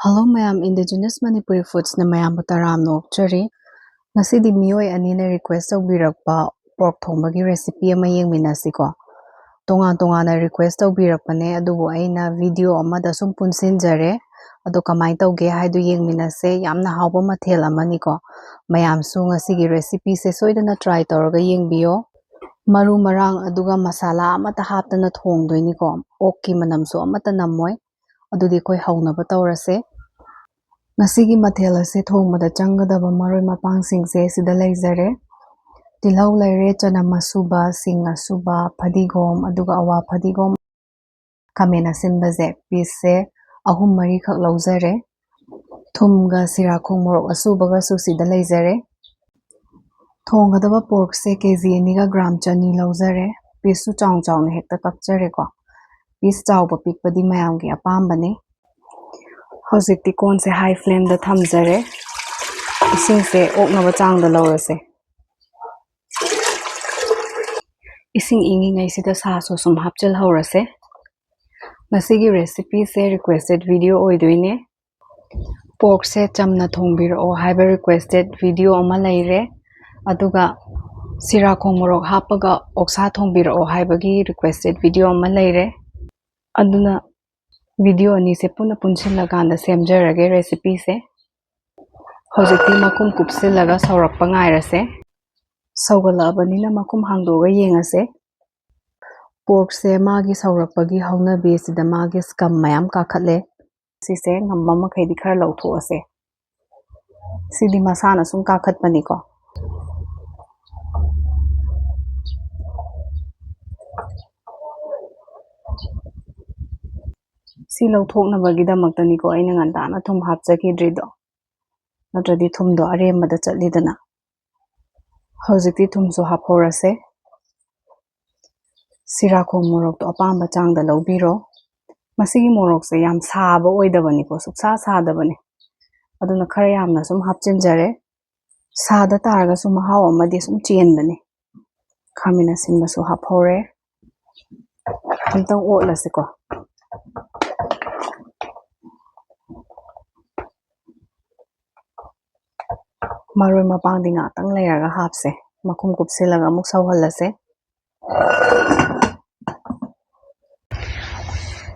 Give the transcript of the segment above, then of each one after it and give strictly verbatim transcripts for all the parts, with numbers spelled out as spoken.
Hello ꯃꯌꯥꯝ, Indigenous Manipuri Foodsꯅ ꯃꯌꯥꯝꯕꯨ ꯇꯔꯥꯝꯅ ꯑꯣꯛꯆꯔꯤ꯫ ꯉꯁꯤꯗꯤ ꯃꯤꯑꯣꯏ ꯑꯅꯤꯅ request ꯇꯧꯕꯤꯔꯛꯄ pork ꯊꯣꯡꯕꯒꯤ recipe ꯑꯃ ꯌꯦꯡꯃꯤꯟꯅꯁꯤꯀꯣ꯫ ꯇꯣꯉꯥꯟ ꯇꯣꯉꯥꯟꯅ request ꯇꯧꯕꯤꯔꯛꯄꯅꯦ, ꯑꯗꯨꯕꯨ ꯑꯩꯅ video ꯑꯃꯗ ꯁꯨꯝ ꯄꯨꯟꯁꯤꯟꯖꯔꯦ꯫ ꯑꯗꯣ ꯀꯃꯥꯏꯅ ꯇꯧꯒꯦ ꯍꯥꯏꯗꯨ ꯌꯦꯡꯃꯤꯟꯅꯁꯦ꯫ ꯌꯥꯝꯅ ꯍꯥꯎꯕ ꯃꯊꯦꯜ ꯑꯃꯅꯤꯀꯣ꯫ ꯃꯌꯥꯝꯁꯨ ꯉꯁꯤꯒꯤ recipeꯁꯦ ꯁꯣꯏꯗꯅ try ꯇꯧꯔꯒ ꯌꯦꯡꯕꯤꯌꯣ꯫ ꯃꯔꯨ ꯃꯔꯥꯡ ꯑꯗꯨꯒ ꯃꯁꯥꯂꯥ ꯑꯃꯠꯇ ꯍꯥꯞꯇꯅ ꯊꯣꯡꯗꯣꯏꯅꯤꯀꯣ꯫ ꯑꯣꯛꯀꯤ ꯃꯅꯝꯁꯨ ꯑꯃꯠꯇ ꯅꯝꯃꯣꯏ꯫ ꯑꯗꯨꯗꯤ ꯑꯩꯈꯣꯏ ꯍꯧꯅꯕ ꯇꯧꯔꯁꯦ꯫ ꯉꯁꯤꯒꯤ ꯃꯊꯦꯜ ꯑꯁꯤ ꯊꯣꯡꯕꯗ ꯆꯪꯒꯗꯕ ꯃꯔꯣꯏ ꯃꯄꯥꯡꯁꯤꯡꯁꯦ ꯁꯤꯗ ꯂꯩꯖꯔꯦ꯫ ꯇꯤꯜꯍꯧ ꯂꯩꯔꯦ, ꯆꯅꯝ ꯑꯁꯨꯕ, ꯁꯤꯡ ꯑꯁꯨꯕ, ꯐꯗꯤꯒꯣꯝ, ꯑꯗꯨꯒ ꯑꯋꯥ ꯐꯗꯤꯒꯣꯝ, ꯈꯥꯃꯦꯟ ꯑꯁꯤꯟꯕꯁꯦ pieceꯁꯦ ꯑꯍꯨꯝ ꯃꯔꯤꯈꯛ ꯂꯧꯖꯔꯦ꯫ ꯊꯨꯝꯒ ꯁꯤꯔꯥꯈꯣꯡ ꯃꯣꯔꯣꯛ ꯑꯁꯨꯕꯒꯁꯨ ꯁꯤꯗ ꯂꯩꯖꯔꯦ꯫ ꯊꯣꯡꯒꯗꯕ porkꯁꯦ ꯀꯦ ꯖꯤ ꯑꯅꯤꯒ gram ꯆꯅꯤ ꯂꯧꯖꯔꯦ꯫ Pieceꯁꯨ ꯆꯥꯎ ꯆꯥꯎꯅ ꯍꯦꯛꯇ ꯀꯛꯆꯔꯦꯀꯣ꯫ Piece ꯆꯥꯎꯕ ꯄꯤꯛꯄꯗꯤ ꯃꯌꯥꯝꯒꯤ ꯑꯄꯥꯝꯕꯅꯤ꯫ ꯍꯧꯖꯤꯛꯇꯤ ꯀꯣꯟꯁꯦ high flameꯗ ꯊꯝꯖꯔꯦ꯫ ꯏꯁꯤꯡꯁꯦ ꯑꯣꯛꯅꯕ ꯆꯥꯡꯗ ꯂꯧꯔꯁꯦ꯫ ꯏꯁꯤꯡ ꯏꯪꯉꯤꯉꯩꯁꯤꯗ ꯁꯥꯁꯨ ꯁꯨꯝ ꯍꯥꯞꯆꯤꯜꯍꯧꯔꯁꯦ꯫ ꯉꯁꯤꯒꯤ recipeꯁꯦ requested video ꯑꯣꯏꯗꯣꯏꯅꯦ꯫ Porkꯁꯦ ꯆꯝꯅ ꯊꯣꯡꯕꯤꯔꯛꯑꯣ ꯍꯥꯏꯕ requested video ꯑꯃ ꯂꯩꯔꯦ꯫ ꯑꯗꯨꯒ ꯁꯤꯔꯥꯈꯣꯡ ꯃꯣꯔꯣꯛ ꯍꯥꯞꯄꯒ ꯑꯣꯛꯁꯥ ꯊꯣꯡꯕꯤꯔꯛꯑꯣ ꯍꯥꯏꯕꯒꯤ requested video ꯑꯃ ꯂꯩꯔꯦ꯫ ꯑꯗꯨꯅ video ꯑꯅꯤꯁꯦ ꯄꯨꯟꯅ ꯄꯨꯟꯁꯤꯜꯂꯀꯥꯟꯗ ꯁꯦꯝꯖꯔꯒꯦ recipeꯁꯦ꯫ ꯍꯧꯖꯤꯛꯇꯤ ꯃꯈꯨꯝ ꯀꯨꯞꯁꯤꯜꯂꯒ ꯁꯧꯔꯛꯄ ꯉꯥꯏꯔꯁꯦ꯫ ꯁꯧꯒꯠꯂꯛꯑꯕꯅꯤꯅ ꯃꯈꯨꯝ ꯍꯥꯡꯗꯣꯛꯑꯒ ꯌꯦꯡꯉꯁꯦ꯫ Porkꯁꯦ ꯃꯥꯒꯤ ꯁꯧꯔꯛꯄꯒꯤ ꯍꯧꯅꯕꯤ ꯑꯁꯤꯗ ꯃꯥꯒꯤ scum ꯃꯌꯥꯝ ꯀꯥꯈꯠꯂꯦ꯫ ꯁꯤꯁꯦ ꯉꯝꯕ ꯃꯈꯩꯗꯤ ꯈꯔ ꯂꯧꯊꯣꯛꯑꯁꯦ꯫ ꯁꯤꯗꯤ ꯃꯁꯥꯅ ꯁꯨꯝ ꯀꯥꯈꯠꯄꯅꯤꯀꯣ꯫ ꯁꯤ ꯂꯧꯊꯣꯛꯅꯕꯒꯤꯗꯃꯛꯇꯅꯤꯀꯣ ꯑꯩꯅ ꯉꯟꯇꯥꯅ ꯊꯨꯝ ꯍꯥꯞꯆꯈꯤꯗ꯭ꯔꯤꯗꯣ, ꯅꯠꯇ꯭ꯔꯗꯤ ꯊꯨꯝꯗꯣ ꯑꯔꯦꯝꯕꯗ ꯆꯠꯂꯤꯗꯅ꯫ ꯍꯧꯖꯤꯛꯇꯤ ꯊꯨꯝꯁꯨ ꯍꯥꯞꯍꯧꯔꯁꯦ꯫ ꯁꯤꯔꯥꯈꯣꯡ ꯃꯣꯔꯣꯛꯇꯣ ꯑꯄꯥꯝꯕ ꯆꯥꯡꯗ ꯂꯧꯕꯤꯔꯣ꯫ ꯃꯁꯤꯒꯤ ꯃꯣꯔꯣꯛꯁꯦ ꯌꯥꯝ ꯁꯥꯕ ꯑꯣꯏꯗꯕꯅꯤꯀꯣ, ꯁꯨꯛꯁꯥ ꯁꯥꯗꯕꯅꯤ꯫ ꯑꯗꯨꯅ ꯈꯔ ꯌꯥꯝꯅ ꯁꯨꯝ ꯍꯥꯞꯆꯤꯟꯖꯔꯦ꯫ ꯁꯥꯗ ꯇꯥꯔꯒꯁꯨ ꯃꯍꯥꯎ ꯑꯃꯗꯤ ꯁꯨꯝ ꯆꯦꯟꯕꯅꯤ꯫ ꯈꯥꯃꯦꯟ ꯑꯁꯤꯟꯕꯁꯨ ꯍꯥꯞꯍꯧꯔꯦ꯫ ꯑꯝꯇꯪ ꯑꯣꯠꯂꯁꯤꯀꯣ꯫ ꯃꯔꯣꯏ ꯃꯄꯥꯡꯗꯤ ꯉꯥꯛꯇꯪ ꯂꯩꯔꯒ ꯍꯥꯞꯁꯦ꯫ ꯃꯈꯨꯝ ꯀꯨꯞꯁꯤꯜꯂꯒ ꯑꯃꯨꯛ ꯁꯧꯍꯜꯂꯁꯦ꯫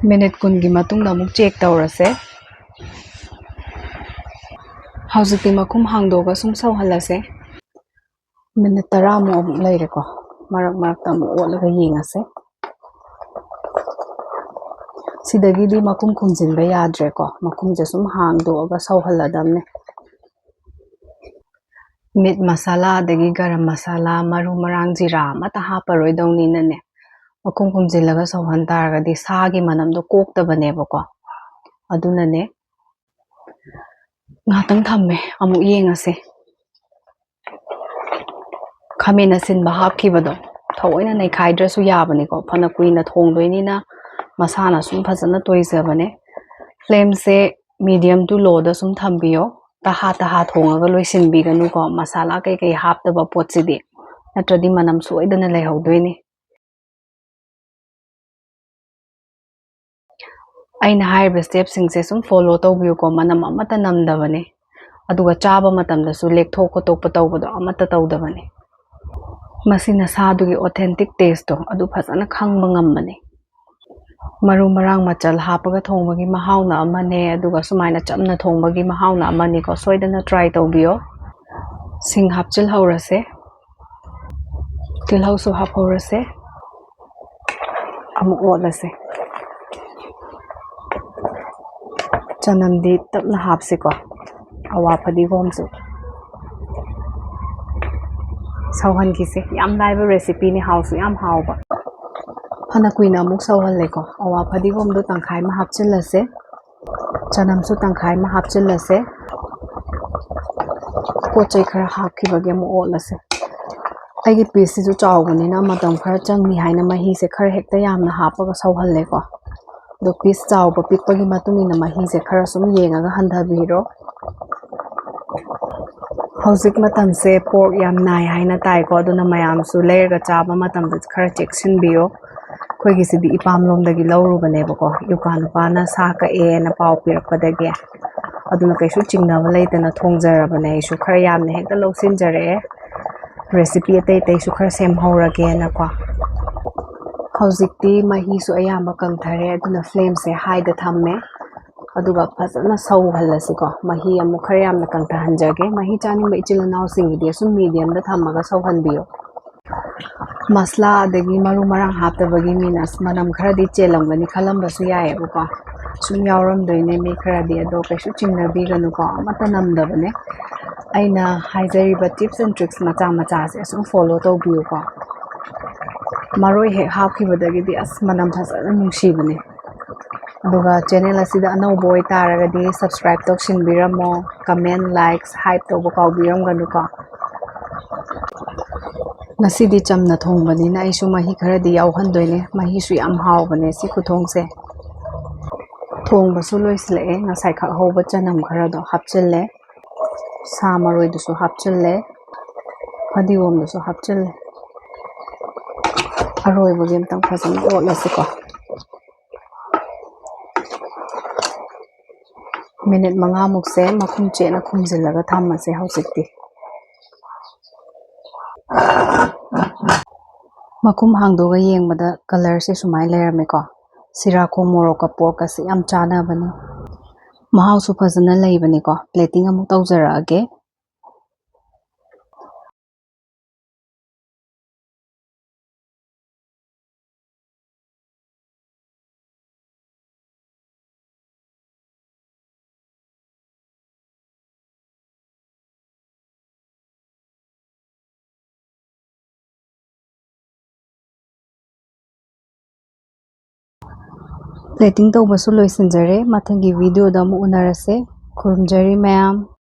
ꯃꯤꯅꯤꯠ ꯀꯨꯟꯒꯤ ꯃꯇꯨꯡꯗ ꯑꯃꯨꯛ ꯆꯦꯛ ꯇꯧꯔꯁꯦ꯫ ꯍꯧꯖꯤꯛꯇꯤ ꯃꯈꯨꯝ ꯍꯥꯡꯗꯣꯛꯑꯒ ꯁꯨꯝ ꯁꯧꯍꯜꯂꯁꯦ꯫ ꯃꯤꯅꯤꯠ ꯇꯔꯥꯃꯨꯛ ꯑꯃꯨꯛ ꯂꯩꯔꯦꯀꯣ꯫ ꯃꯔꯛ ꯃꯔꯛꯇ ꯑꯃꯨꯛ ꯑꯣꯠꯂꯒ ꯌꯦꯡꯉꯁꯦ꯫ ꯁꯤꯗꯒꯤꯗꯤ ꯃꯈꯨꯝ ꯈꯨꯝꯖꯤꯟꯕ ꯌꯥꯗ꯭ꯔꯦꯀꯣ꯫ ꯃꯈꯨꯝꯁꯦ ꯁꯨꯝ ꯍꯥꯡꯗꯣꯛꯑꯒ ꯁꯧꯍꯜꯂꯗꯝꯅꯦ꯫ ꯃꯤꯠ ꯃꯁꯥꯂꯥ, ꯑꯗꯒꯤ ꯒꯔꯝ ꯃꯁꯥꯂꯥ, ꯃꯔꯨ ꯃꯔꯥꯡ, ꯖꯤꯔꯥ ꯑꯃꯠꯇ ꯍꯥꯞꯄꯔꯣꯏꯗꯧꯅꯤꯅꯅꯦ, ꯃꯈꯨꯝ ꯈꯨꯝꯖꯤꯜꯂꯒ ꯁꯧꯍꯟ ꯇꯥꯔꯒꯗꯤ ꯁꯥꯒꯤ ꯃꯅꯝꯗꯣ ꯀꯣꯛꯇꯕꯅꯦꯕꯀꯣ꯫ ꯑꯗꯨꯅꯅꯦ, ꯉꯥꯏꯍꯥꯛꯇꯪ ꯊꯝꯃꯦ, ꯑꯃꯨꯛ ꯌꯦꯡꯉꯁꯦ꯫ ꯈꯥꯃꯦꯟ ꯑꯁꯤꯟꯕ ꯍꯥꯞꯈꯤꯕꯗꯣ ꯊꯑꯣꯏꯅ ꯅꯩꯈꯥꯏꯗ꯭ꯔꯁꯨ ꯌꯥꯕꯅꯤꯀꯣ, ꯐꯅ ꯀꯨꯏꯅ ꯊꯣꯡꯗꯣꯏꯅꯤꯅ ꯃꯁꯥꯅ ꯁꯨꯝ ꯐꯖꯅ ꯇꯣꯏꯖꯕꯅꯦ꯫ Flameꯁꯦ medium to lowꯗ ꯁꯨꯝ ꯊꯝꯕꯤꯌꯣ꯫ ꯇꯍꯥ ꯇꯍꯥ ꯊꯣꯡꯉꯒ ꯂꯣꯏꯁꯤꯟꯕꯤꯒꯅꯨꯀꯣ, ꯃꯁꯥꯂꯥ ꯀꯩꯀꯩ ꯍꯥꯞꯇꯕ ꯄꯣꯠꯁꯤꯗꯤ, ꯅꯠꯇ꯭ꯔꯗꯤ ꯃꯅꯝ ꯁꯣꯏꯗꯅ ꯂꯩꯍꯧꯗꯣꯏꯅꯤ꯫ ꯑꯩꯅ ꯍꯥꯏꯔꯤꯕ stepꯁꯤꯡꯁꯦ ꯁꯨꯝ follow ꯇꯧꯕꯤꯌꯨꯀꯣ, ꯃꯅꯝ ꯑꯃꯠꯇ ꯅꯝꯗꯕꯅꯦ꯫ ꯑꯗꯨꯒ ꯆꯥꯕ ꯃꯇꯝꯗꯁꯨ ꯂꯦꯛꯊꯣꯛ ꯈꯣꯠꯇꯣꯛꯄ ꯇꯧꯕꯗꯣ ꯑꯃꯠꯇ ꯇꯧꯗꯕꯅꯦ꯫ ꯃꯁꯤꯅ ꯁꯥꯗꯨꯒꯤ authentic tasteꯇꯣ ꯑꯗꯨ ꯐꯖꯅ ꯈꯪꯕ ꯉꯝꯕꯅꯦ꯫ ꯃꯔꯨ ꯃꯔꯥꯡ ꯃꯆꯜ ꯍꯥꯞꯄꯒ ꯊꯣꯡꯕꯒꯤ ꯃꯍꯥꯎꯅ ꯑꯃꯅꯦ, ꯑꯗꯨꯒ ꯁꯨꯃꯥꯏꯅ ꯆꯝꯅ ꯊꯣꯡꯕꯒꯤ ꯃꯍꯥꯎꯅ ꯑꯃꯅꯤꯀꯣ꯫ ꯁꯣꯏꯗꯅ try ꯇꯧꯕꯤꯌꯣ꯫ ꯁꯤꯡ ꯍꯥꯞꯆꯤꯜꯍꯧꯔꯁꯦ, ꯇꯤꯜꯍꯧꯁꯨ ꯍꯥꯞꯍꯧꯔꯁꯦ, ꯑꯃꯨꯛ ꯑꯣꯠꯂꯁꯦ꯫ ꯆꯅꯝꯗꯤ ꯇꯞꯅ ꯍꯥꯞꯁꯤꯀꯣ, ꯑꯋꯥ ꯐꯗꯤꯒꯣꯝꯁꯨ ꯁꯧꯍꯟꯈꯤꯁꯦ꯫ ꯌꯥꯝ ꯂꯥꯏꯕ recipeꯅꯤ, ꯍꯥꯎꯁꯨ ꯌꯥꯝ ꯍꯥꯎꯕ꯫ ꯐꯅ ꯀꯨꯏꯅ ꯑꯃꯨꯛ ꯁꯧꯍꯜꯂꯦꯀꯣ꯫ ꯑꯋꯥ ꯐꯗꯤꯒꯣꯝꯗꯣ ꯇꯪꯈꯥꯏ ꯑꯃ ꯍꯥꯞꯆꯤꯜꯂꯁꯦ, ꯆꯅꯝꯁꯨ ꯇꯪꯈꯥꯏ ꯑꯃ ꯍꯥꯞꯆꯤꯜꯂꯁꯦ꯫ ꯄꯣꯠ ꯆꯩ ꯈꯔ ꯍꯥꯞꯈꯤꯕꯒꯤ ꯑꯃꯨꯛ ꯑꯣꯠꯂꯁꯦ꯫ ꯑꯩꯒꯤ pieceꯁꯤꯁꯨ ꯆꯥꯎꯕꯅꯤꯅ ꯃꯇꯝ ꯈꯔ ꯆꯪꯅꯤ ꯍꯥꯏꯅ ꯃꯍꯤꯁꯦ ꯈꯔ ꯍꯦꯛꯇ ꯌꯥꯝꯅ ꯍꯥꯞꯄꯒ ꯁꯧꯍꯜꯂꯦꯀꯣ꯫ ꯑꯗꯣ piece ꯆꯥꯎꯕ ꯄꯤꯛꯄꯒꯤ ꯃꯇꯨꯡ ꯏꯟꯅ ꯃꯍꯤꯁꯦ ꯈꯔ ꯁꯨꯝ ꯌꯦꯡꯉꯒ ꯍꯟꯊꯕꯤꯔꯣ꯫ ꯍꯧꯖꯤꯛ ꯃꯇꯝꯁꯦ pork ꯌꯥꯝ ꯅꯥꯏ ꯍꯥꯏꯅ ꯇꯥꯏꯀꯣ, ꯑꯗꯨꯅ ꯃꯌꯥꯝꯁꯨ ꯂꯩꯔꯒ ꯆꯥꯕ ꯃꯇꯝꯗ ꯈꯔ ꯆꯦꯛꯁꯤꯟꯕꯤꯌꯣ꯫ ꯑꯩꯈꯣꯏꯒꯤꯁꯤꯗꯤ ꯏꯄꯥꯝꯂꯣꯝꯗꯒꯤ ꯂꯧꯔꯨꯕꯅꯦꯕꯀꯣ, ꯗꯨꯀꯥꯟ ꯅꯨꯄꯥꯅ ꯁꯥ ꯀꯛꯑꯦꯅ ꯄꯥꯎ ꯄꯤꯔꯛꯄꯗꯒꯤ꯫ ꯑꯗꯨꯅ ꯀꯩꯁꯨ ꯆꯤꯡꯅꯕ ꯂꯩꯇꯅ ꯊꯣꯡꯖꯔꯕꯅꯦ꯫ ꯑꯩꯁꯨ ꯈꯔ ꯌꯥꯝꯅ ꯍꯦꯛꯇ ꯂꯧꯁꯤꯟꯖꯔꯛꯑꯦ꯫ Recipe ꯑꯇꯩ ꯑꯇꯩꯁꯨ ꯈꯔ ꯁꯦꯝꯍꯧꯔꯒꯦꯅꯀꯣ꯫ ꯍꯧꯖꯤꯛꯇꯤ ꯃꯍꯤꯁꯨ ꯑꯌꯥꯝꯕ ꯀꯪꯊꯔꯦ, ꯑꯗꯨꯅ flameꯁꯦ highꯗ ꯊꯝꯃꯦ꯫ ꯑꯗꯨꯒ ꯐꯖꯅ ꯁꯧꯍꯜꯂꯁꯤꯀꯣ꯫ ꯃꯍꯤ ꯑꯃꯨꯛ ꯈꯔ ꯌꯥꯝꯅ ꯀꯪꯊꯍꯟꯖꯒꯦ꯫ ꯃꯍꯤ ꯆꯥꯅꯤꯡꯕ ꯏꯆꯤꯜ ꯏꯅꯥꯎꯁꯤꯡꯒꯤꯗꯤ ꯑꯁꯨꯝ mediumꯗ ꯊꯝꯃꯒ ꯁꯧꯍꯟꯕꯤꯌꯨ꯫ ꯃꯁꯂꯥ ꯑꯗꯒꯤ ꯃꯔꯨ ꯃꯔꯥꯡ ꯍꯥꯞꯇꯕꯒꯤ ꯃꯤꯅ ꯑꯁ ꯃꯅꯝ ꯈꯔꯗꯤ ꯆꯦꯜꯂꯝꯒꯅꯤ ꯈꯜꯂꯝꯕꯁꯨ ꯌꯥꯏꯌꯦꯕꯀꯣ꯫ ꯁꯨꯝ ꯌꯥꯎꯔꯝꯗꯣꯏꯅꯦ ꯃꯤ ꯈꯔꯗꯤ, ꯑꯗꯣ ꯀꯩꯁꯨ ꯆꯤꯡꯅꯕꯤꯒꯅꯨꯀꯣ, ꯑꯃꯠꯇ ꯅꯝꯗꯕꯅꯦ꯫ ꯑꯩꯅ ꯍꯥꯏꯖꯔꯤꯕ tips and tricks ꯃꯆꯥ ꯃꯆꯥꯁꯦ ꯑꯁꯨꯝ follow ꯇꯧꯕꯤꯌꯨꯀꯣ꯫ ꯃꯔꯣꯏ ꯍꯦꯛ ꯍꯥꯞꯈꯤꯕꯗꯒꯤꯗꯤ ꯑꯁ ꯃꯅꯝ ꯐꯖꯅ ꯅꯨꯡꯁꯤꯕꯅꯦ꯫ ꯑꯗꯨꯒ channel ꯑꯁꯤꯗ ꯑꯅꯧꯕ ꯑꯣꯏꯇꯥꯔꯒꯗꯤ subscribe ꯇꯧꯁꯤꯟꯕꯤꯔꯝꯃꯣ, comment, likes, hype ꯇꯧꯕ ꯀꯥꯎꯕꯤꯔꯝꯒꯅꯨꯀꯣ꯫ ꯉꯁꯤꯗꯤ ꯆꯝꯅ ꯊꯣꯡꯕꯅꯤꯅ ꯑꯩꯁꯨ ꯃꯍꯤ ꯈꯔꯗꯤ ꯌꯥꯎꯍꯟꯗꯣꯏꯅꯦ꯫ ꯃꯍꯤꯁꯨ ꯌꯥꯝ ꯍꯥꯎꯕꯅꯦ ꯁꯤ ꯈꯨꯊꯣꯡꯁꯦ꯫ ꯊꯣꯡꯕꯁꯨ ꯂꯣꯏꯁꯤꯜꯂꯛꯑꯦ꯫ ꯉꯁꯥꯏ ꯈꯛ ꯍꯧꯕ ꯆꯅꯝ ꯈꯔꯗꯣ ꯍꯥꯞꯆꯤꯜꯂꯦ꯫ ꯁꯥ ꯃꯔꯣꯏꯗꯨꯁꯨ ꯍꯥꯞꯆꯤꯜꯂꯦ꯫ ꯐꯗꯤꯒꯣꯝꯗꯨꯁꯨ ꯍꯥꯞꯆꯤꯜꯂꯦ꯫ ꯑꯔꯣꯏꯕꯒꯤ ꯑꯝꯇꯪ ꯐꯖꯅ ꯑꯣꯠꯂꯁꯤꯀꯣ꯫ Minute ꯃꯉꯥꯃꯨꯛꯁꯦ ꯃꯈꯨꯝ ꯆꯦꯠꯅ ꯈꯨꯝꯖꯤꯜꯂꯒ ꯊꯝꯃꯁꯦ ꯍꯧꯖꯤꯛꯇꯤ꯫ ꯃꯈꯨꯝ ꯍꯥꯡꯗꯣꯛꯑꯒ ꯌꯦꯡꯕꯗ colourꯁꯦ ꯁꯨꯃꯥꯏꯅ ꯂꯩꯔꯝꯃꯦꯀꯣ꯫ ꯁꯤꯔꯥꯈꯣꯡ ꯃꯣꯔꯣꯛꯀ porkꯀꯁꯦ ꯌꯥꯝ ꯆꯥꯟꯅꯕꯅꯤ꯫ ꯃꯍꯥꯎꯁꯨ ꯐꯖꯅ ꯂꯩꯕꯅꯤꯀꯣ꯫ Plating ꯑꯃꯨꯛ ꯇꯧꯖꯔꯛꯑꯒꯦ꯫ Plating ꯇꯧꯕꯁꯨ ꯂꯣꯏꯁꯤꯟꯖꯔꯦ꯫ ꯃꯊꯪꯒꯤ videoꯗ ꯑꯃꯨꯛ ꯎꯅꯔꯁꯦ꯫ ꯈꯨꯔꯨꯝꯖꯔꯤ ꯃꯌꯥꯝ꯫